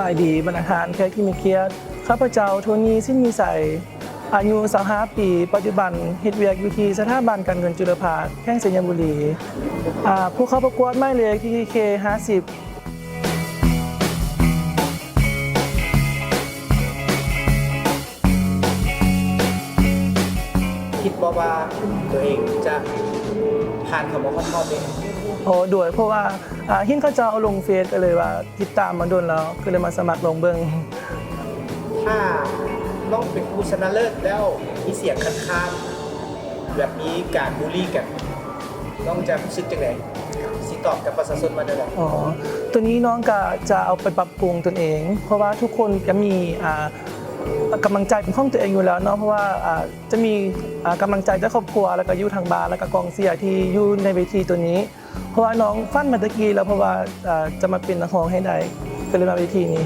ສະບາຍດີ ບັນດາທ່ານແຂກທີ່ມີກຽດ. ຂ້າພະເຈົ້າ ໂທນີ ສິນມີໄຊ ອາຍຸຊາວຫ້າປີ, ປັດຈຸບັນເຮັດວຽກຢູ່ທີ່ສະຖາບັນການເງິນຈຸລະພາກ ແຂວງໄຊຍະບູລີ. ອາ ຜູ້ເຂົ້າປະກວດໝາຍເລກ ທີທີເຄ ຫ້າສິບ. ຄິດບໍ່ວ່າໂຕເອງຈະຜ່ານເຂົ້າມາຮອດຮອບນີ້? ໂອ້ ໂດຍ ເພາະວ່າ ອາ ເຫັນເຂົາເຈົ້າເອົາລົງເຟສ ກໍເລີຍວ່າຕິດຕາມມາດົນແລ້ວ ກໍເລີຍມາສະໝັກລອງເບິ່ງ. ຖ້ານ້ອງເປັນຜູ້ຊະນະເລີດແລ້ວ ມີສຽງຄັດຄ້ານ ແບບມີການບູລີກັນ ນ້ອງຈະຮູ້ສຶກຈັ່ງໃດ? ຊິຕອບກັບປະຊາຊົນວ່າແນວໃດ? ອໍ ໂຕນີ້ນ້ອງກະຈະເອົາໄປປັບປຸງຕົນເອງ ເພາະວ່າທຸກຄົນກະມີ ອາ ກຳລັງໃຈເປັນຂອງຕົວເອງຢູ່ແລ້ວເນາະ ເພາະວ່າ ອາ ຈະມີ ອາ ກຳລັງໃຈຈາກຄອບຄົວ ແລ້ວກະຢູ່ທາງບ້ານ ແລ້ວກະກອງເຊຍທີ່ຢູ່ໃນເວທີໂຕນີ້ ເພາະວ່ານ້ອງຝັນມາແຕ່ກີ້ແລ້ວ ເພາະວ່າ ອາ ຈະມາເປັນນັກຮ້ອງໃຫ້ໄດ້ ກໍເລີຍມາເວທີນີ້.